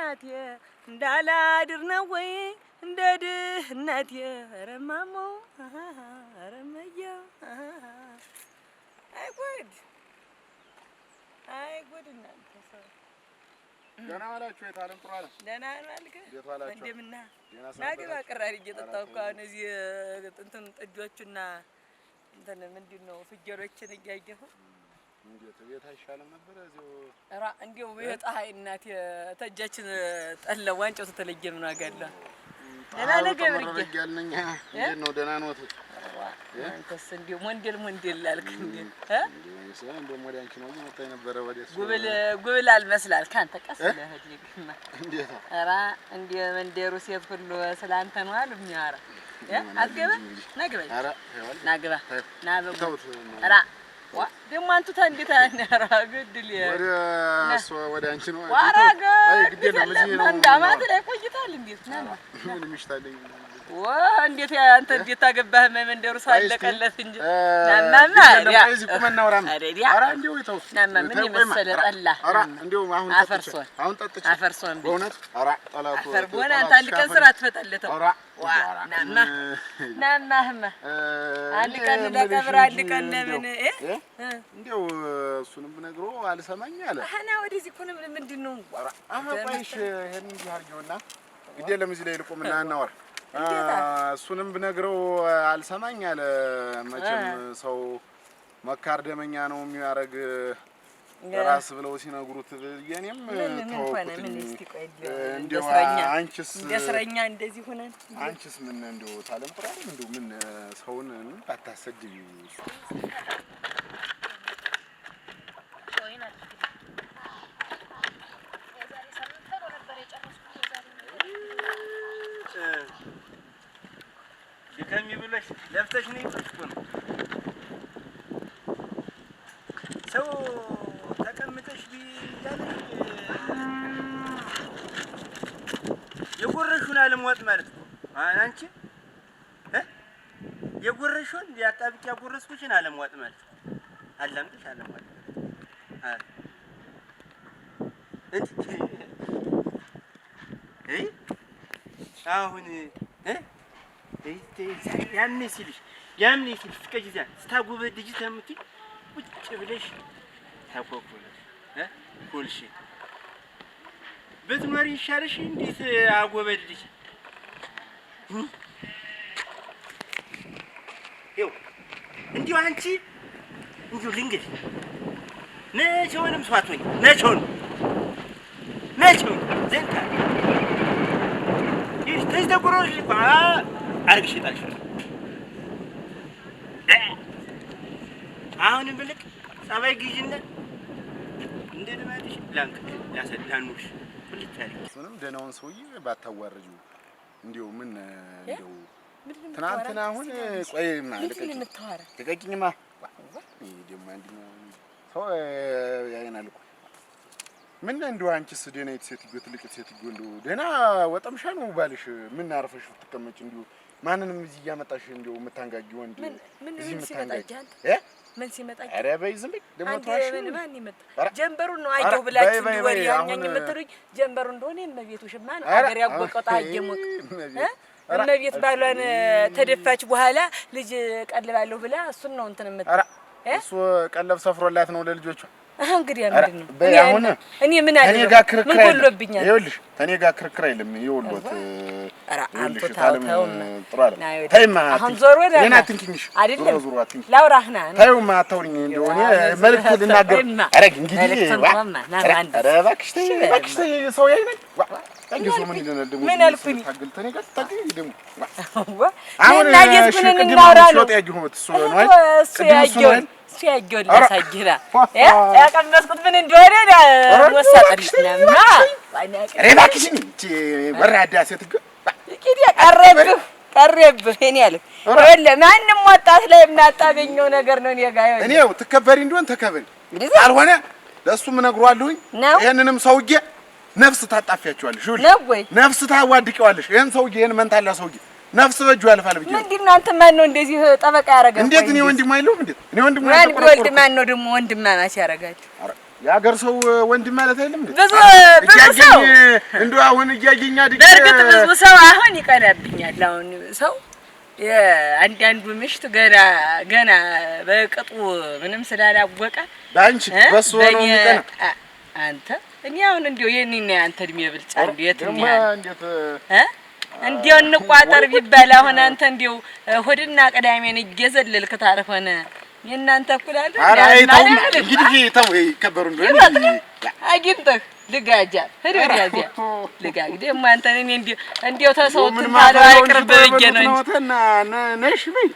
እናቴ እንዳላድር ነው ወይ እንደ ድህነቴ? ኧረ ማሞ፣ ኧረ መያ፣ አይ ጉድ፣ አይ ጉድ እናንተ ሰው። ደህና ዋላችሁ? የታለም ጥሩ አለ። ደህና ዋልክ? እንዴት ዋላችሁ? እንደምን ነህ? ደህና ና ግባ። ሰነበታችሁ? ቅራሪ እየጠጣሁ እኮ አሁን እዚህ እንትን ጥጆቹና እንትን ምንድን ነው ፍየሎችን እያየሁ። እንዴት ቤት አይሻልም ነበር? እዚሁ ኧረ እንዲያው የፀሐይ እናቴ ተጃችን ጠላ ዋንጫው ተተለየ ምን ዋጋ አለው? ደህና ነህ ገብርዬ? ተመረግ ያልነኝ እንዴት ነው? ደህና ነዎት? አንተስ እንዲያው ሞንዴል ሞንዴል ላልክ እንዴ? እ? እንደውም ወደ አንቺ ነው እየመጣ የነበረ ወደ እሱ። ጉብል ጉብል አልመስላል ከአንተ ቀስ ብለህ ሂድ። እንዴት? ኧረ እንደ መንደሩ ሴት ሁሉ ስለ አንተ ነው አሉ የሚያወራ። እ? አትገባ? ና ግባ። ኧረ ይኸውልህ፣ ና ግባ። ና በጉ። ተውት። ኧረ ዋ ደግሞ አንቱ እንዴት ኧረ ግድል ወደ እሱ ወደ አንቺ ነው። ኧረ አይ ግድ የለም እዚህ ነው። አንድ አማት ላይ ቆይተሃል። እንዴት ና ና። ምን የሚሽታለኝ? ዋ እንዴት አንተ እንዴት ታገባህ? መንደሩ ሰው አለቀለት እንጂ። ናማማ ግድ የለም፣ ቆይ እዚህ ቁመን እናውራ። ኧረ ዲያ ኧረ እንዲያው ተውት። ናማ ምን ተው፣ ቆይማ። የመሰለ ጠላ። ኧረ እንዲያው አሁን ጠጥቼ አፈርሶን አሁን ጠጥቼ አፈርሶን ቢል በእውነት ኧረ ጠላቱ አፈር በሆነ አንተ አንድ ቀን ስራ አትፈጠልተው። ኧረ ዋ ናማ ናማህማ አንድ ቀን እኔ ለቀብር የምልሽ አንድ ቀን እንጂ ለምን እንደው እ? እ? እንደው እሱንም ብነግረው አልሰማኝ አለ። አና ወደዚህ እኮ ነው። ምንድን ነው? ኧረ አሀ ቆይ እሺ፣ ይሄን እንዲህ አድርጊውና ግድ የለም እዚህ ላይ ልቁምና እናወራ። እንዴታ? እሱንም ብነግረው አልሰማኝ አለ። መቼም ሰው መካር ደመኛ ነው የሚያደርግ ራስ ብለው ሲነግሩት የኔም ምን ምን ሆነ? ምን ተወኩትኝ። እስቲ ቆይ እንዲያው እንደ እንደው እስረኛ አንቺስ እንደ እስረኛ እንደዚህ ሆነን አንቺስ ምን እንደው ታለም ጥሩ አይደል? እንደው ምን ሰውን ምን ባታሰድቢ። ድከሚ ብለሽ ለፍተሽ ነይ ብለሽ እኮ ነው። ሰው ተቀምጠሽ ቢያለሽ የጎረሹን አለመዋጥ ማለት እኮ አንቺ እ የጎረሹን ያጣብቂ ያጎረስኩሽን አለመዋጥ ማለት እኮ አላምጥሽ አለመዋጥ ማለት እ አሁን እ ያኔ ሲልሽ እስከ ጊዜ ስታጎበድጂ ተምትይ ቁጭ ብለሽ ተኮኩለሽ እ ኩልሽ ብትኖሪ ይሻልሽ። እንዴት አጎበድጅ ይኸው እንዲሁ አንቺ እንዲሁ ልንገርሽ፣ መቼውንም ሰው አትሆኝም። መቼውንም መቼውንም ዘንታ ይኸውልሽ ተዚህ ተጎሮሮሽ እኮ አርግሽ ጣልሽ። አሁንም ብልቅ ጸባይ ግዢና እንደ ልማድሽ ላንክ ላኑርሽ ቁልጭ አድርጊ። እሱንም ደህናውን ሰውዬ ባታዋርጂው እንዲያው ምን እንዲያው ትናንትና አሁን ቆይማ ምንድን ነው ልቀቂኝ፣ የምታወራ? ልቀቂኝማ። ይሄ ደግሞ አንደኛው ሰው ያይናል እኮ። ምን እንደው አንቺስ ደህና ሴትዮ ትልቅ ሴትዮ እንደው ደህና ወጠምሻ ነው ባልሽ። ምን አርፈሽ ብትቀመጭ እንዲሁ ማንንም እዚህ እያመጣሽ እንደው የምታንጋጊ ወንድ ምን ምን እዚህ ምን ሲመጣ የምታንጋጊ አንተ እ ምን ሲመጣ ኧረ በይ ዝም በይ ደግሞ አንድ ተዋሽ። ምን ማን ይመጣ? ኧረ ጀንበሩን ነው ኧረ አየሁ ብላችሁ በይ በይ እንዲህ ወሬ በይ ያኛኝ አሁን የምትሉኝ ጀንበሩ እንደሆነ የእመቤቱ ሽማ ነው። ኧረ አገር ያወቀው ጣየ ሞቅ እመቤት እ? እመቤት ባሏን ተደፋች በኋላ ልጅ ቀልባለሁ ብላ እሱን ነው እንትን የምትል ኧረ እ? እሱ ቀለብ ሰፍሮላት ነው ለልጆቿ። አሀ እንግዲህ ምንድን ነው? በይ እኔ አሁን እኔ ምን ከእኔ አደረኩ? ጋር ክርክር ምን አይልም። ጎሎብኛል? ይኸውልሽ ከእኔ ጋር ክርክር አይልም። ይኸውልዎት ኧረ አንቱ ይኸውልሽ ተው ታለም ተውማ። ጥሩ አለ። ና ይኸውልህ፣ ተይማ አሁን አትንኪኝ። ዞር ወደ እኔን ና። አትንኪኝ። እሺ አይደለም ዞሮ ዞሮ አትንኪኝ። ላውራህ ና ና። ተይውማ አታውሪኝ። እንደው እኔ መልዕክት ልናገር። ተይማ። ኧረ እንግዲህ መልዕክቱን ዋ፣ ተውማ። ና ኧረ አንድ ኧረ እባክሽ ተይ፣ እሺ በል እባክሽ ተይ። ሰው ያይናል። ዋ አንቺ ሰው ምን ይለናል ደግሞ? ምን አልኩኝ? ታግል ተኔ ጋር ታግል ደግሞ ዋ ዋ አሁን ና ቤት እሺ፣ ሁነን ቅድም እናውራ ነው። ሲወጣ ያየሁት እሱ ነው አይደል? እሱ ቅድም እሱ ነው ያየውን አይደል? እሱ ያየውን ኧረ ላሳይህ ና። እ? ያቀመስኩት ምን እንደሆነ ወሳጥልሽ ናማ። ኧረ እባክሽን ይህቺ ወራዳ ሴትዮ እንግዲህ ቀረብህ ቀረብህ እኔ አልክ። ይኸውልህ ማንም ወጣት ላይ የማታገኘው ነገር ነው እኔ ጋር። ይኸውልህ እኔ ያው ትከበሪ እንደሆን ተከበሪ፣ ካልሆነ ለእሱም እነግረዋለሁኝ። ነው። ይሄንንም ሰውዬ ነፍስ ታጣፊያቸዋለሽ። ይኸውልሽ ነው ወይ? ነፍስ ታዋድቂዋለሽ። ይሄን ሰውዬ ይሄን መንታላ ሰውዬ ነፍስ በእጁ ያልፋል ብዬ ነው። ምንድን ነው አንተ ማን ነው እንደዚህ ጠበቃ ያደረገህ? እንዴት እኔ ወንድሙ አይለውም? እንዴት እኔ ወንድሙ ማን ቢወልድ ማን ነው ደግሞ ወንድማማች ያደረጋችሁ? ኧረ የሀገር ሰው ወንድም ማለት አይደለም እንዴ? ብዙ ብዙ ሰው እንደው አሁን እያየኝ አድጌ በእርግጥ ብዙ ሰው አሁን ይቀናብኛል። አሁን ሰው የአንዳንዱ ምሽት ገና ገና በቅጡ ምንም ስላላወቀ በአንቺ በሱ ነው የሚቀና። አንተ እኔ አሁን እንደው የኔና ያንተ እድሜ ብልጫ እንዴት እንደው እንቋጠር ቢባል አሁን አንተ እንደው እሑድና ቅዳሜን እየዘለልክ ታርፈነ የእናንተ እኩል አይደል? ኧረ ተው እንግዲህ ተው ይከበሩ እንደሆነ አግኝተህ ልጋጃ ሂድ ወዲያ እዚያ ልጋግ ደግሞ አንተን እኔ እንደው ተሰው እንትን ታለው አይቅርብ ብዬሽ ነው እንጂ ነሽ በይ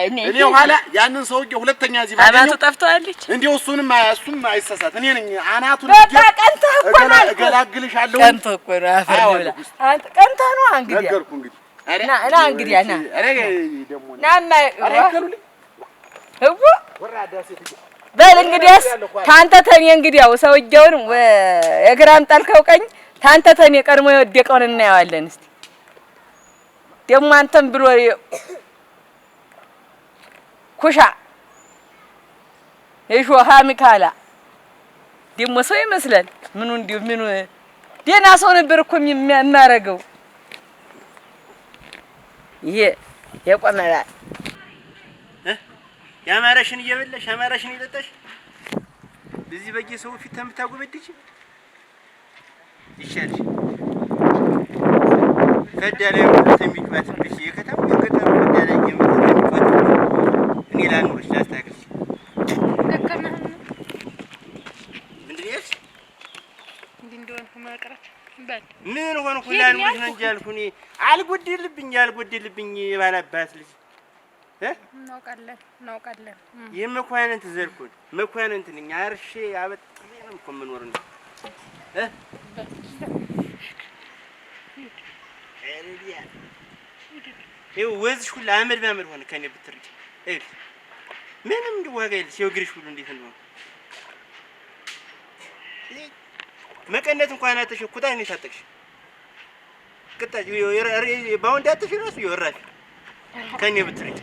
እኔ ኋላ ያንን ሰውዬ ሁለተኛ እዚህ ባገኘው አናቱ ጠፍተዋለች። እንደው እሱንም እሱም አይሳሳት እኔ ነኝ አናቱን በቃ ቀንተህ እኮ ነው እገላግልሻለሁ። ቀንተህ እኮ ነው አፈር ልብላ አንተ ቀንተህ ነው እንግዲህ ነገርኩህ። እንግዲህ ና ና እንግዲህ ና ኧረ ደግሞ ናማ ኧረ ይከሉልኝ እዎ ወራዳ ሴትዮ በል እንግዲያስ ታንተ ተኔ እንግዲያው ሰውዬውን የግራም ጣልከው ቀኝ ታንተ ተኔ ቀድሞ የወደቀውን እናየዋለን። እስቲ ደግሞ አንተም ብሎ ኩሻ የሾሃ ሚካላ ደግሞ ሰው ይመስላል። ምኑ እንዲሁ ምኑ ደህና ሰው ነበር እኮ የሚያረገው። ይሄ የቆመ ያማረሽን እየበላሽ ያማረሽን እየጠጣሽ በዚህ በየሰው ፊት ተምታጎበድች ይሻልሽ። ፈዳ ላይ ተሚጫወትብሽ የከተማው የገጠሩ ፈዳ ላይ እየመጣ ተሚጫወትብሽ እኔ ላኑርሽ ላስታክልሽ። ደከመህ ምንድን ነው ያልሽ? እንዲህ እንደሆንኩ መቅረት በል ምን ሆንኩ? ላኑርሽ ነው እንጂ ያልኩህ እኔ አልጎድልብኝ አልጎድልብኝ የባላባት ልጅ እናውቃለን እናውቃለን። የመኳንንት ዘርኩን መኳንንት ነኝ። አርሼ አበጥሬ ነው እኮ የምኖር ነው። ይኸው ወዝሽ ሁሉ አመድ በአመድ ሆነ ከእኔ ብትርቂ። ይኸውልሽ ምንም እንዲህ ዋጋ የለሽ። ይኸው እግርሽ ሁሉ እንዴት እንደሆነ መቀነት እንኳን አተሽ ኩታ ነው የታጠቅሽ። ቅጣጭ ባውንድ አተሽ እራሱ ይኸው እራፊ ከእኔ ብትርቂ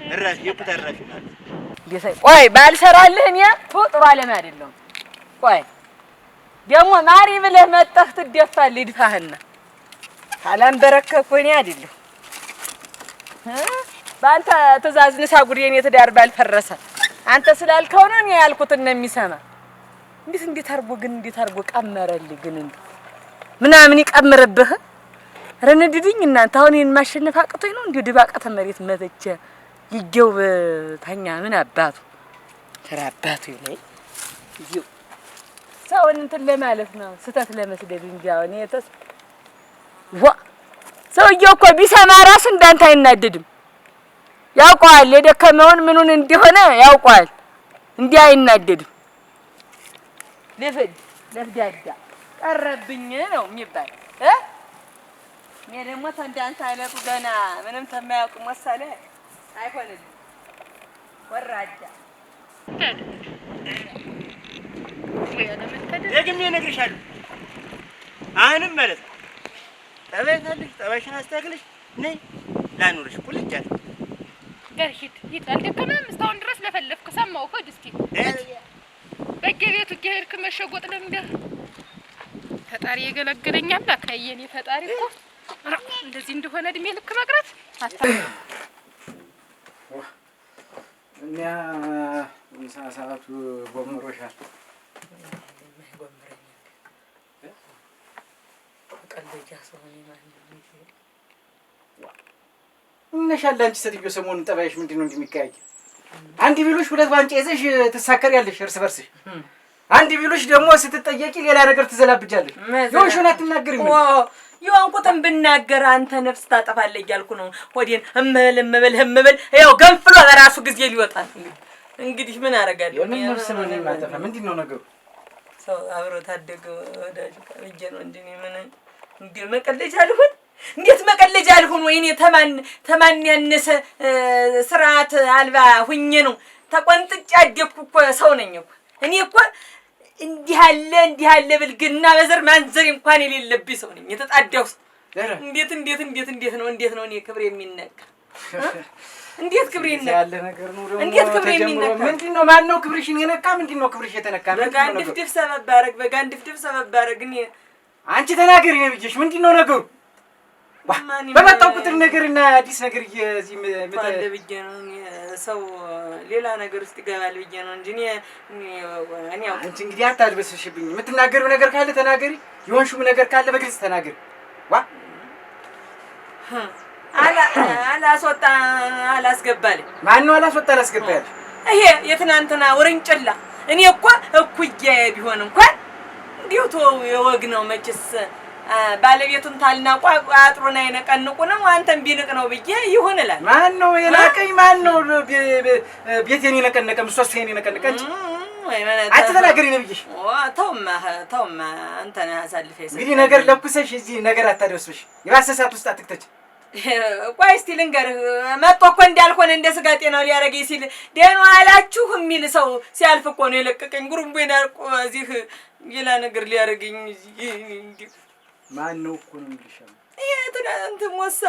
እራፊ የኩታ እራፊ ማለት ቆይ ባልሰራልህ እኔ ጥሩ አለም አይደለም። ቆይ ደግሞ ማሪ ብለህ መጠህ ትደፋለህ። ይድፋህና ካላንበረከኩ እኔ አይደለሁ በአንተ ትእዛዝ ንሳ ጉድ የእኔ ትዳር ባልፈረሰ አንተ ስላልከው ነው እኔ ያልኩትን ነው የሚሰማ። እንዴት እንዴት አድርጎ ግን እንዴት አድርጎ ቀመረልህ ግን እንዴ ምናምን ይቀምርብህ። ኧረ ንድድኝ እናንተ አሁን ይሄን ማሸነፍ አቅቶኝ ነው እንዲሁ ድባቀተ መሬት መተቸ ይጌው ተኛ ምን አባቱ ተራ አባቱ ይለኝ ይው ሰውን እንትን ለማለት ነው ስህተት ለመስደድ እንጂ አሁን የተስ ዋ ሰውዬው እኮ ቢሰማ ራሱ እንዳንተ አይናደድም። ያውቀዋል የደከመውን ምኑን እንደሆነ ያውቀዋል። እንዲህ አይናደድም። ልፍድ ለፍዳዳ ቀረብኝ ነው የሚባል እ እኔ ደግሞ እንዳንተ አይነቱ ገና ምንም ተማያውቅ መሰለ አይሆንልም። ወራዳ ደግሜ እነግርሻለሁ። አሁንም ማለት ነው ጠባይ ካለሽ ጠባይሽን አስተካክለሽ ነይ ላኑርሽ ቁልጭ አለ። በል ሂድ ሂድ። አልደከመህም? እስካሁን ድረስ ለፈለፍክ ሰማሁ። ሂድ እስኪ በየቤቱ እየሄድክ መሸጎጥ ለምደህ ፈጣሪ የገለገለኝ አምላክ የኔ ፈጣሪ እኮ እንደዚህ እንደሆነ እድሜ ልክ መቅረት እኛ ምሳ ሰዓቱ ጎምሮሻል። እነሻለ አንቺ ሴትዮ ሰሞኑን ጠባይሽ ምንድን ነው እንደሚቀያየር? አንድ ቢሉሽ ሁለት ዋንጫ ይዘሽ ትሳከሪያለሽ እርስ በርስሽ። አንድ ቢሉሽ ደግሞ ስትጠየቂ ሌላ ነገር ትዘላብጃለሽ። የሆንሽውን አትናገሪም። የሆንኩትን ብናገር አንተ ነፍስ ታጠፋለህ እያልኩ ነው። ሆዴን እምብል እምብል እምብል ያው ገንፍሎ በራሱ ጊዜ ሊወጣ እንግዲህ ምን አደርጋለሁ? የምን ነፍስ ነው የማጠፋ? ምንድን ነው ነገሩ? ሰው አብሮ ታደገ ወዳጅ ብዬ ነው እንጂ እኔ ምን እንደ መቀለጃ ልሁን? እንዴት መቀለጃ ልሁን? ወይኔ ተማን ተማን ያነሰ ስርዓት አልባ ሁኜ ነው ተቆንጥጬ ያደግኩ እኮ ሰው ነኝ እኮ እኔ እኮ እንዲህ አለ እንዲህ አለ ብልግና በዘር ማንዘር እንኳን የሌለብኝ ሰው ነኝ። የተጣደው ሰው እንዴት እንዴት እንዴት እንዴት ነው እንዴት ነው እኔ ክብር የሚነካ? እንዴት ክብሬ ይነካ ያለ ነገር ነው ደግሞ እንዴት ክብሬ የሚነካ ምንድን ነው? ማን ነው ክብርሽን የነካ? ምንድን ነው ክብርሽ የተነካ? በጋን ድፍድፍ ሰበብ አደረግ፣ በጋን ድፍድፍ ሰበብ አደረግ። እኔ አንቺ ተናገሪ ነው ብዬሽ ምንድን ነው ነገሩ? በመጣው ቁጥር ነገርና አዲስ ነገር እዚህ አለ ብዬ ነው። ሰው ሌላ ነገር ውስጥ ይገባል ብዬ ነው እንጂ እኔ አንቺ እንግዲህ አታድበስብሽብኝ። የምትናገሪው ነገር ካለ ተናገሪ፣ የሆንሽውም ነገር ካለ በግልጽ ተናገሪ። ዋ አላስወጣ አላስገባልኝ። ማነው አላስወጣ አላስገባ ያለሽ? ይሄ የትናንትና ውርንጭላ። እኔ እኮ እኩያዬ ቢሆን እንኳን እንዲሁ ተወው፣ የወግ ነው መቼስ ባለቤቱን ታልናቋ አጥሩን አይነቀንቁ ነው አንተም ቢንቅ ነው ብዬ ይሁን እላለሁ። ማን ነው የናቀኝ? ማን ነው ቤቴን የነቀነቀ? ምሰሶዬን የነቀነቀ? አንቺ ተናገሪ ነው ብዬሽ። ተውማ ተውማ፣ አንተ ነህ አሳልፈህ የሰጠኸኝ። እንግዲህ ነገር ለኩሰሽ እዚህ ነገር አታደርስሽ፣ የባሰ እሳት ውስጥ አትክተች። ቆይ እስቲ ልንገርህ፣ መጥቶ እኮ እንዳልሆነ እንደ ስጋ ጤናው ሊያደርገኝ ሲል ደህና አላችሁ የሚል ሰው ሲያልፍ እኮ ነው የለቀቀኝ። ጉርምቦዬን አርቆ እዚህ ሌላ ነገር ሊያደርገኝ። ማን ነው እኮ ነው የምልሽ። ይሄ ትናንት ሞሳ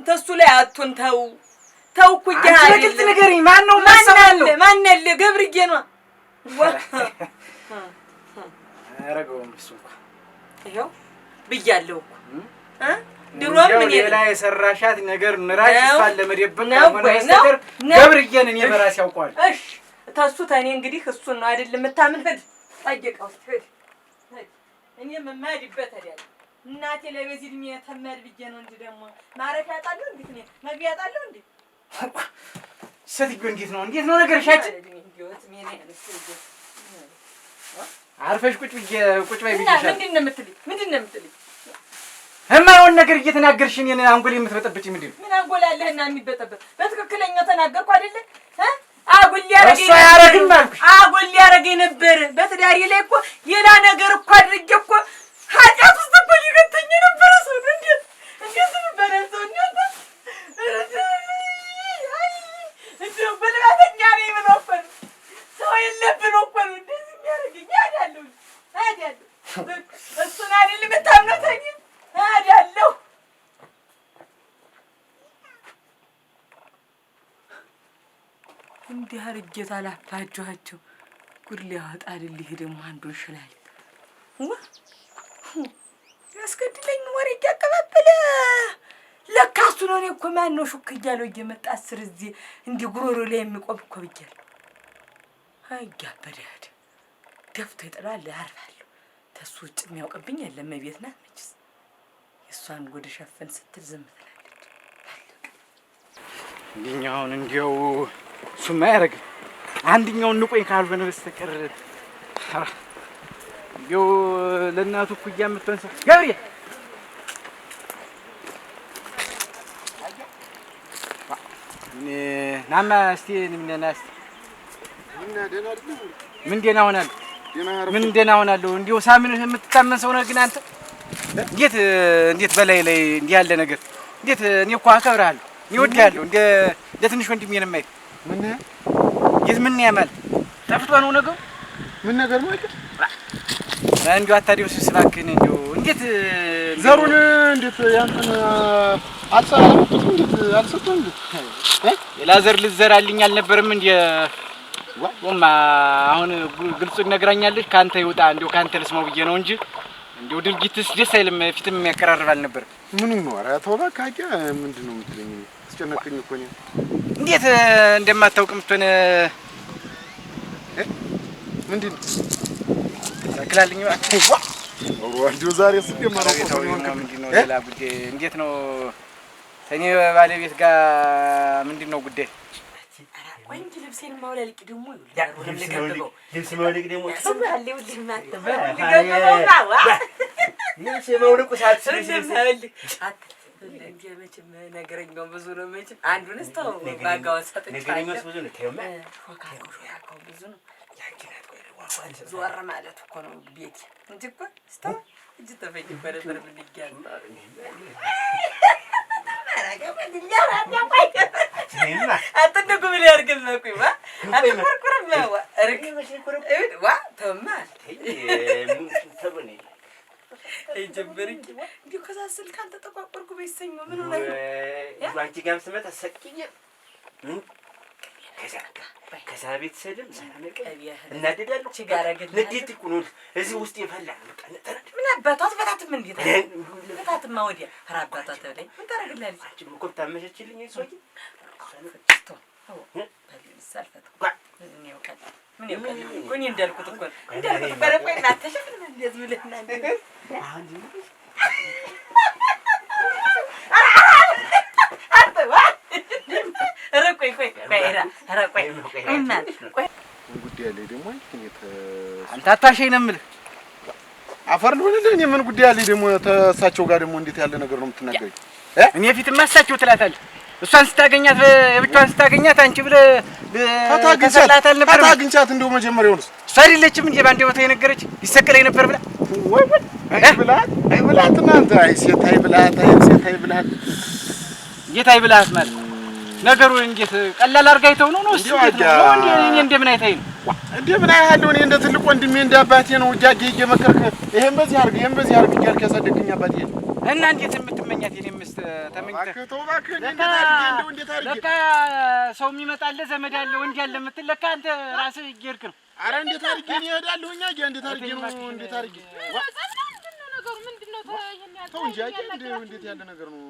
ተሱ ላይ አቱን ተው ተው እኮ አንቺ በግልጽ ንገሪኝ። ማን ነው? ማን አለ? ገብርዬ ነው። አያደርገውም እሱ እንኳን ይኸው ብያለሁ እኮ ድሮም ምን ሌላ የሰራሻት ነገር ንራሽ እሷን ለመደበቅ ካልሆነ በስተቀር ገብርዬን እኔ በራሴ አውቀዋለሁ። እሺ ተሱ ተኔ እንግዲህ እሱን ነው አይደል የምታምን? ሂድ ጠይቀው ሂድ። እኔም የማድበት እሄዳለሁ። እናቴ ላይ በዚህ እድሜ ተመድ ብዬ ነው እንጂ ደግሞ ማረፊያ አጣለሁ እንዴ? እኔ መግቢያ አጣለሁ እንዴ? ሴትዮ እንዴት ነው እንዴት ነው ነገርሽ? አንቺ አርፈሽ ቁጭ ብዬ ቁጭ በይ ብዬሻለሁ። ምንድን ነው የምትለኝ? ምንድን ነው የምትለኝ? የማይሆን ነገር እየተናገርሽ እኔን አንጎል የምትበጠብጪ ምንድን ነው? ምን አንጎል አለህና የሚበጠበጥ? በትክክለኛው ተናገርኩ አይደለ? አጉል ሊያረገኝ እሱ አያረግም አልኩሽ። አጉል ሊያረገኝ ነበር። በትዳሬ ላይ እኮ ሌላ ነገር እኮ አድርጌ እኮ ኃጢአት ውስጥ እኮ ሊከተኝ የነበረ ሰው ነው። እንዴት እንዴት ይባላል ሰው እናንተ? እንደው በልባተኛ ነኝ ብሎ እኮ ነው ሰው የለብን እኮ ነው እንደዚህ የሚያደርገኝ። እሄዳለሁ እሄዳለሁ። እሱን አይደል የምታምነው? ተኝ እሄዳለሁ። እንዲህ አድርጌ ታላፋችኋቸው ጉድ ሊያወጣ አይደል? ይሄ ደግሞ አንዱን ሽላሊት ያስገድለኝ ወሬ እያቀባበለ ለካ እሱ ነው። እኔ እኮ ማነው ሹክ እያለው እየመጣ አስር እዚህ እንዲህ ጉሮሮ ላይ የሚቆም እኮ ብያለሁ። አያበደ ሄደ ደፍቶ ይጥለዋል። አርፋለሁ። ተሱ ውጭ የሚያውቅብኝ የለም። ቤት ናት መችስ። የእሷን ጉድ ሸፍን ስትል ዝም ትላለች። እንዲኛውን እንዲያው እሱማ አያደርግም። አንድኛውን ንቆኝ ካልሆነ በስተቀር እንዲያው ለእናቱ እኩያ የምትሆን ሰው ገብርኤል ናማ እስቲ ና እስቲ። ምን ደህና ሆናለሁ? ምን ደህና ሆናለሁ? እንዲያው ሳምንህ የምትታመን ሰው ነህ ግን አንተ እንዴት እንዴት በላይ ላይ እንዲህ ያለ ነገር እንዴት! እኔ እኮ አከብርሃለሁ፣ እኔ እወድሃለሁ፣ እንደ ትንሽ ወንድሜ ነው የማየህ። ምን የት ምን ያማል ጠፍቷ ነው ነገሩ። ምን ነገር ነው? አይደል እንዲያው አታዲያው እባክህን፣ እንዲያው እንዴት ዘሩን እንዴት ያንተን አልሰራም? እንዴት አልሰጠህም? እንዴት ሌላ ዘር ልትዘራልኝ አልነበረም እንዴ? ወማ አሁን ግልጹን ነግራኛለች። ከአንተ ይውጣ እንዲያው ከአንተ ልስማው ብዬ ነው እንጂ እንዲያው ድርጊትስ ደስ አይልም። ፊትም የሚያቀራርብ አልነበረም። ምኑ ነው? ኧረ ተው እባክህ አውቄ ምንድን ነው የምትለኝ? አስጨነቀኝ እኮ እኔ። እንዴት እንደማታውቅ የምትሆን ምንድን ነው ክላልኝ እባክህ። እንዲያው ዛሬስ እንደማላውቀው ምንድን ነው ሌላ ጉዳይ? እንዴት ነው ከእኔ ባለቤት ጋር ምንድን ነው ጉዳይ? ቆይ እንጂ ልብሴን ማውለልቂ ደግሞ ልብስ መውለቅ ደግሞ ልብስ መውለቁ መቼም ነገረኛው ብዙ ነው። መቼም አንዱንስ ተው ዋጋውን ሰጥቼዋለሁ። ብዙ ነው። ተይውማ ሾካካው ብዙ ነው። ዞር ማለት እኮ ነው ቤቴ እንጂ እኮ ስተው እጅ ተፈጅ እኮ ነበር ብንጊያለሁ። አትንጉ ምን ያድርግልህ እኮ ዋ አትኮርኩርም ዋ እርግ ዋ ተውማ ጀመርኝ እንዲሁ ከዛ ስል ካንተ ጠቋቆርኩ በይሰኞ ምን ሆነህ ነው? አንቺ ጋርም ስመጣ ሰቅዬ ከዛ ቤት ስሄድም እናደዳለሁ። ንዴት እኮ ነው እዚህ ውስጥ የፈላ ምን አባቷ አትፈታትም? እንዴት ፈታትማ? ወዲያ ኧረ አባቷ ተብላኝ ምን ታደርግልሃለች? አንቺም እኮ ብታመሸችልኝ ሰውዬ ምን ያውቃል እኮ እኔ እንዳልኩት እኮ እንዳልኩት እኮ ነው። ቆይ እናተሸፍን እንዴት ብለህ ምን ጉዳይ አለኝ ደግሞ? አንተ አታሸኝ ነው የምልህ። አፈር ልሆንልህ። እኔ ምን ጉዳይ አለኝ ደግሞ? ተሳቸው ጋር ደግሞ እንዴት ያለ ነገር ነው የምትናገሪው? እኔ ፊትማ እሳቸው ትላታለህ። እሷን ስታገኛት የብቻዋን ስታገኛት አንቺ ብለህ ተሰቅለሃት አልነበረም? አግኝቻት እንደው መጀመሪያውንስ እሷ አይደለችም እንዴ በአንድ ቦታ የነገረች ይሰቀለኝ ነበር ብላ? ወይ ወይ፣ አይ ብላት፣ አይ ብላት፣ እናንተ አይ ሴት፣ አይ ብላት፣ አይ ሴት፣ አይ ብላት። እንዴት አይ ብላት ማለት ነገሩ እንዴት ቀላል አድርጋ አይተው ነው ነው? እንዴት ነው? እኔ እንደምን አይተኸኝ ነው? እንደምን አያለሁ? እኔ እንደ ትልቅ ወንድሜ እንደ አባቴ ነው እጃጌ እየመከርክ ይሄን በዚህ አድርግ ይሄን በዚህ አድርግ እያልክ ያሳደግከኝ አባቴ። እና እንዴት የምትመኛት የኔ ሚስት ተመኝተህ ተው እባክህ። እንዴት አድርጌ እንደው እንዴት አድርጌ ለካ ሰው የሚመጣልህ ዘመድ አለ ወንድ ያለ የምትል ለካ አንተ ራስህ እየሄድክ ነው። ኧረ እንዴት አድርጌ እኔ እሄዳለሁ? እኛ እንዴት አድርጌ ነው እንዴት አድርጌ ተው እንጂ አየህ፣ እንዴት ያለ ነገር ነው?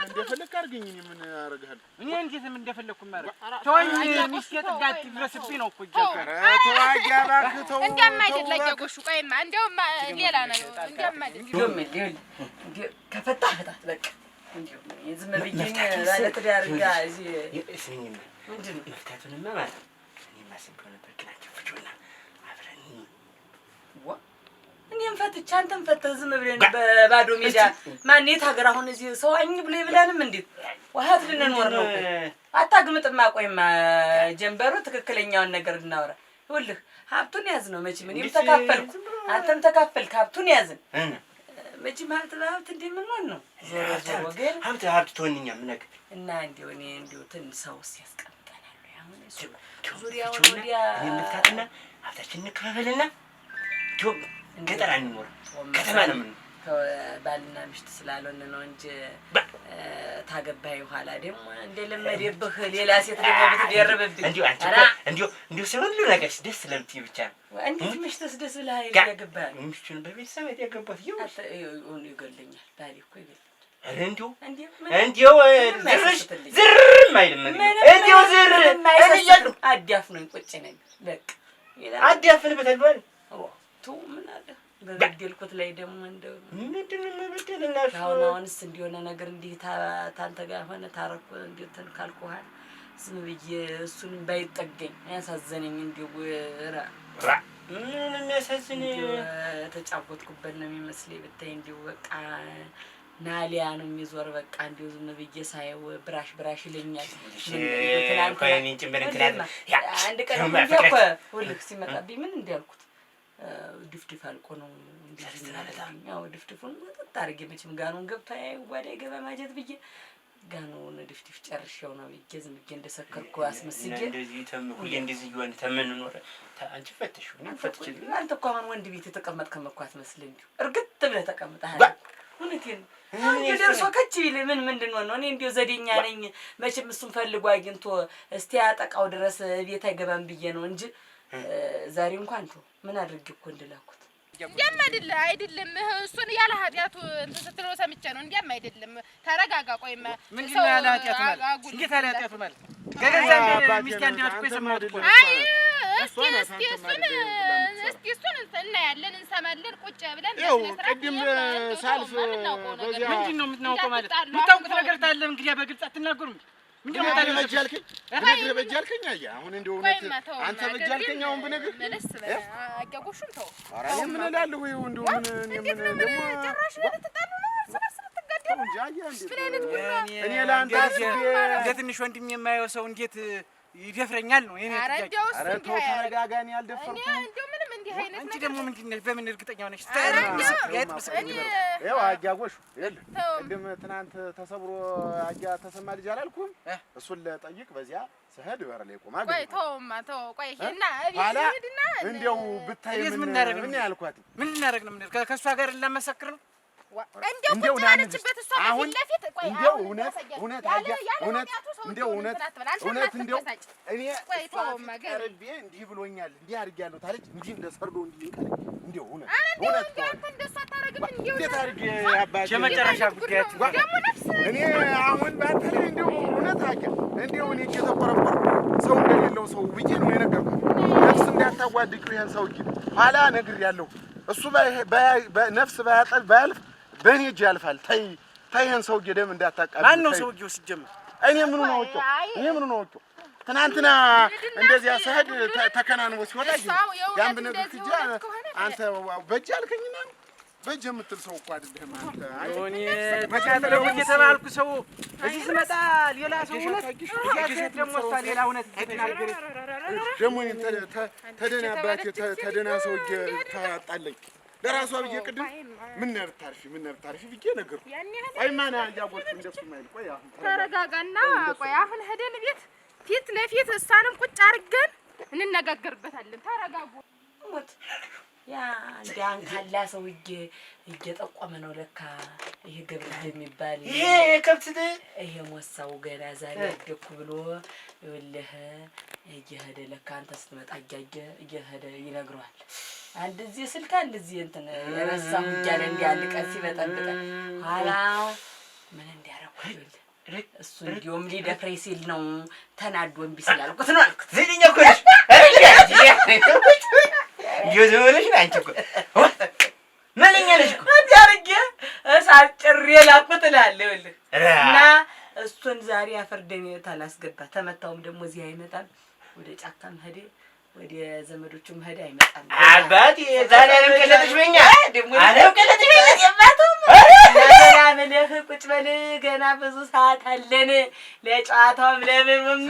እንደፈለግህ አድርገኝ። እኔ ምን አደርግሃለሁ? እኔ እንዴት እንደፈለግኩ የማደርግ ተወኝ። ሚስቴ ጥጋ አትድረስብኝ ነው እኮ እያልኩ። ኧረ ተው አያ እባክህ ተው። እንዲያማ አይደል አያ ጎሹ። ቆይማ እንዲያውም ሌላ ነው። እንዲያማ አይደል ከፈታህ ፍታት በቃ። እንዲያው ዝም ብዬ ባለ ትዳር ጋር እዚህ ምንድን ነው መፍታቱንማ ማለት ነው። እኔማ አስቤው ነበር፣ ግን አንቺ ፍቺውና አብረን እኔም ፈትቼ አንተም ፈተህ ዝም ብለን በባዶ ሜዳ ማን የት ሀገር አሁን እዚህ ሰው አኝ ብሎ ይብላንም? እንዴት ውሀት ልንኖር ነው? አታግምጥማ። ቆይማ ጀንበሩ ትክክለኛውን ነገር እናውራ። ይኸውልህ ሀብቱን ያዝ ነው መቼም እኔም ተካፈልኩ አንተም ተካፈልክ። ሀብቱን ያዝን መቼም ሀብት በሀብት እንደምንሆን ነው። ዞሮ ዞሮ ግን ሀብት ሀብት ትሆንኛ ምን አገባኝ እና እንዲያው እኔ እንዲያው ትንሽ ሰውስ ያስቀምጠናል። አሁን እሱ ዙሪያውን ወዲያ እኔ እንፍታትና ሀብታችንን እንከፋፈልና እንዲያው ገጠር አንኖርም፣ ከተማ ነው የምንኖር። ባልና ሚስት ስላልሆነ ነው እንጂ ታገባህ ኋላ ደግሞ እንደለመደብህ ሌላ ሴት ደግሞ ብትደርብብኝ እንዲሁ አንቺ እኮ እንዲሁ እንዲሁ ሁሉ ነገር ደስ ስለምትይ ብቻ ነው። እንዴት ሚስትስ ደስ ብለህ ያገባህ? ሚስቱን በቤተሰብ ያገባት ይገለኛል። ባሌ እኮ ይገለኛል። ኧረ እንዲሁ እንዲሁ ዝርሽ ዝርም አይልም። እንዲሁ ዝር እያለሁ አዳፍኖኝ ቁጭ ነኝ። በቃ አዳፍንበታል ባል ተው ምን አለ በበደልኩት ላይ ደግሞ እንደው ምንድን ነው መበደል? እና እሱ አሁን አሁንስ እንዲሆነ ነገር እንዲህ ታንተ ጋር ሆነ ታረኩ እንዲህ እንትን ካልኩሃል ዝም ብዬ እሱን ባይጠገኝ ያሳዘነኝ። እንዲሁ ራ ራ ምን የሚያሳዝን ተጫወትኩበት ነው የሚመስለኝ። ብታይ እንዲሁ በቃ ናሊያ ነው የሚዞር። በቃ እንዲሁ ዝም ብዬ ሳየው ብራሽ ብራሽ ይለኛል። አንድ ቀን እኮ ሁልህ ሲመጣብኝ ምን እንዲያልኩት ድፍድፍ አልቆ ነው እንደዚህ የሚያደርገኝ። አዎ ድፍድፉን መጠጥ አድርጌ መቼም ጋኑን ገብቶ ጓዳ ይገባ ማጀት ብዬ ጋኑን ድፍድፍ ጨርሼው ነው ብዬ ዝም ብዬ እንደሰከርኩ አስመስዬ እንደዚህ ሁሌ እንደዚህ እየሆነ ተምንኖር አንቺ ፈተሽው እኔ ፈትቼ አንተ እኮ አሁን ወንድ ቤት የተቀመጥክ እኮ አትመስልም። እንዲሁ እርግጥ ብለህ ተቀምጠሃል። እውነቴን ነው። እንዲሁ ደርሶ ከች ቢል ምን ምንድን ነው? እኔ እንዲሁ ዘዴኛ ነኝ መቼም እሱን ፈልጎ አግኝቶ እስቲ ያጠቃው ድረስ ቤት አይገባም ብዬ ነው እንጂ ዛሬ እንኳን ተው ምን አድርጌ እኮ እንደላኩት እንዲያም አይደለ አይደለም። እሱን ያለ ኃጢአቱ እንትን ስትለው ሰምቼ ነው። እንዲያም አይደለም። ተረጋጋ። ቆይማ ምንድን ነው ያለ ኃጢአቱ ማለት? እንዴት ያለ ኃጢአቱ ማለት? ከገዛ ሚስቴ አንደበት እኮ የሰማሁት እኮ ነው። አይ እስኪ እስኪ እሱን እስኪ እሱን እናያለን፣ እንሰማለን። ቁጭ ብለን ይኸው ቅድም ሳልፍ በዚያ ምንድን ነው የምትናውቀው ማለት? የምታውቁት ነገር ታለ እንግዲህ በግልጽ አትናገሩም። ምንድን ነው ብነግርህ በእጅ አልከኝ? ብነግርህ በእጅ አልከኝ? አየህ አሁን እንደው እውነት አንተ በእጅ አልከኝ። አሁን ብነግርህ መለስ በል አያጎሹም። ተው። ኧረ እኔ ምን እላለሁ? ይኸው እንደው ምን እኔ ምን ደግሞ ጭራሽ ልትጣሉ ነው እርስ በርስ ልትጋደሉ እንጂ አየህ እንዴት ምን አይነት ጉድ ነው? እኔ ለአንተ አስቤ እንደ ትንሽ ወንድም የማየው ሰው እንዴት ይደፍረኛል ነው የኔ ኧረ ጥያቄ። እንዲያው እሱ ኧረ እንዲህ ተው አያደርግም። ተረጋጋ። እኔ እኔ አልደፈርኩም። እንዲያው ምንም እንዲህ አይነት አንቺ ነገር ደግሞ ምንድን ነሽ? በምን እርግጠኛ ሆነሽ? ኧረ እንዲያው የአይጥ ምስክር እኔ ይኸው አያጎሹ ይኸውልህ ተው። ቅድም ትናንት ተሰብሮ አያ ተሰማ ልጅ አላልኩም? እሱን ለጠይቅ በዚያ ስሄድ በር ላይ ቆማ ቆይ አገኘኋት። ተውማ ተው። ቆይ እና እቤት ኋላ እንሂድና እንዲያው ብታይ እቤት ምን ምን እናደርግ ነው? ምን ያልኳት ምን ልናደርግ ነው? ምን ከእሷ ጋር ልናመሳክር ነው? እንደው ቁጭ ባለችበት እሷ በፊት ለፊት ቆይ እንደው እውነት እውነት እውነት እንደው እውነት እውነት እንደው እኔ ቀርቤ እንዲህ ብሎኛል እንዲህ አድርጌያለሁ ታለች እንዲህ እንደ ሰርዶ እንዲህ እንቀር እንደው እውነት እውነት አንተ እንደሷ አታረግም። እንደው እንዴት አድርጌ አባቴ የመጨረሻ ጉዳያችን ደግሞ ነፍስ እኔ አሁን ባታለኝ እንደው እውነት አያ እንደው እኔ እየተቆረቆርኩ ሰው እንደሌለው ሰው ብዬ ነው የነገርኩት። ነፍስ እንዳታዋድቂው ይሄን ሰውዬ ኋላ ነግሬያለሁ። እሱ ነፍስ ባያጠል ባያልፍ በእኔ እጅ ያልፋል። ተይ ተይ ይሄን ሰውዬ ደም እንዳታቃቢ። ማን ነው ሰውዬው ሲጀመር? እኔ ምኑን አውቄው እኔ ምኑን አውቄው? ትናንትና እንደዚያ ስሄድ ተከናንቦ ሲወጣ ያን ብነግርህ ሂጅ አንተ በእጅ አልከኝና በእጅ የምትል ሰው እኮ አይደለህም አንተ። እኔ ተቃጥለው እየተባልኩ ሰው እዚህ ስመጣ ሌላ ሰው እውነት እዚያ ስሄድ ደግሞ እሷ ሌላ እውነት እየተናገረች ደግሞ እኔን ተደህና አባቴ ተደህና ሰውዬ ታጣለኝ ለራሷ ብዬ ቅድም ምን ብታርፊ ምን ብታርፊ ብዬ ነገርኩህ። ቆይ ማን እያጎልኩ እንደሱ የማይል ቆይ አሁን ተረጋጋና ቆይ አሁን ሄደን ቤት ፊት ለፊት እሷንም ቁጭ አድርገን እንነጋገርበታለን። ተረጋጉ። ሞት ያ እንደ አንካላ ሰውዬ እየጠቆመ ነው ለካ ይሄ ገብርዬ የሚባል ይሄ የከብት ይሄ ሞሳው ገና ዛሬ አደኩ ብሎ ይኸውልህ እየሄደ ለካ አንተ ስትመጣ እያየ እየሄደ ይነግረዋል። አንድ እዚህ ስልክ አንድ እዚህ እንትን ረሳሁ እያለ እንዲህ አንድ ቀን ሲበጠብጠን ኋላ ምን እንዲያደርኩ ይኸውልህ እሱ እንዲያውም ሊደፍረኝ ሲል ነው ተናዶ እምቢ ስላልኩት ነው አልኩት። ዘዴኛ እኮ ነሽ። እንዲያው ዘመነሽ ነሽ አንቺ እኮ መለኛ ነሽ እኮ። እንዲህ አድርጌ እሳት ጭሬ ላኩት እልሃለሁ። ይኸውልህ እና እሱን ዛሬ አፈር ደሜ ታላስገባ ተመታውም ደግሞ እዚህ አይመጣም። ወደ ጫካም ሄደ ወደ ዘመዶቹም ሄደ አይመጣም። አባቴ ዛሬ ዓለም ቀለጠሽ በኛ ዓለም ቀለጠሽ በኛ። ገና ብለህ ቁጭ በል ገና ብዙ ሰዓት አለን ለጨዋታውም ለምኑም።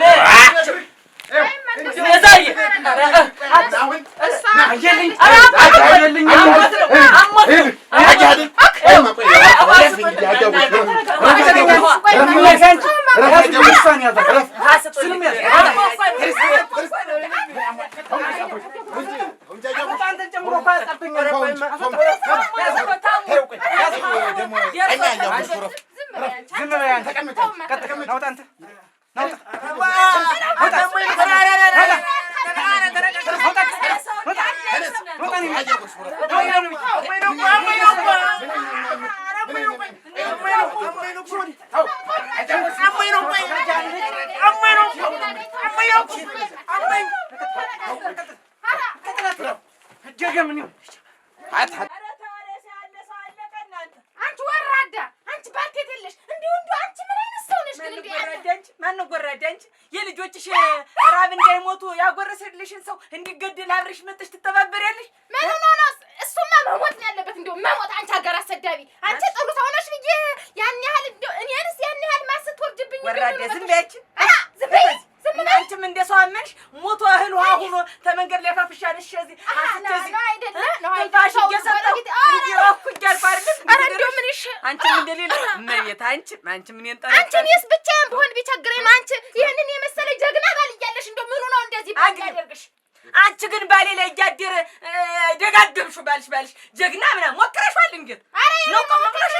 አንቺ ወራዳ፣ አንቺ ባልቴት የለሽ እንዲሁ እንዲሁ አንቺ ምን አይነት ሰው ነሽ ግን? እንዲሁ ማነው ጎራዳ? አንቺ የልጆችሽ ራብ እንዳይሞቱ ያጎረሰልሽን ሰው እንዲገደል አብረሽ መጥተሽ ትተባበሪያለሽ። ምን ሆኖ ነው? እሱማ መሞት ነው ያለበት። እንዲሁ መሞት። አንቺ ሀገር አሰዳቢ፣ አንቺ ጥሩ ሰው ነሽ ብዬ ያን ያህል እንዲሁ እኔንስ ያን ያህል ማስትወርጅብኝ ወራዳ። ዝም በይ አንቺ፣ ዝም በይ ዝም በይ። አንቺም እንደ ሰው አመንሽ። ሞቶ እህል ውሃ ሆኖ ተመንገድ ላይ ፋፍሻ ነሽ እዚህ አንስቼ እዚህ ትንፋሽ እየሰጠሁ እየሮኩ እያልኩ አይደለም። ኧረ እንደው ምን ይሽ አንቺም እንደሌለ እመቤት፣ አንቺም አንቺም እኔን ጠረጠርሽ። አንቺ እኔስ ብቻዬን ብሆን ቢቸግረኝ ነው። አንቺ ይሄንን የመሰለ ጀግና ባል እያለሽ እንደው ምኑ ነው እንደዚህ ባል ያደርግሽ? አንቺ ግን ባሌ ላይ እያደረ ደጋገምሽው። ባልሽ ባልሽ ጀግና ምናምን ሞክረሽዋል። እንዴት ነው ቆም ብለሽ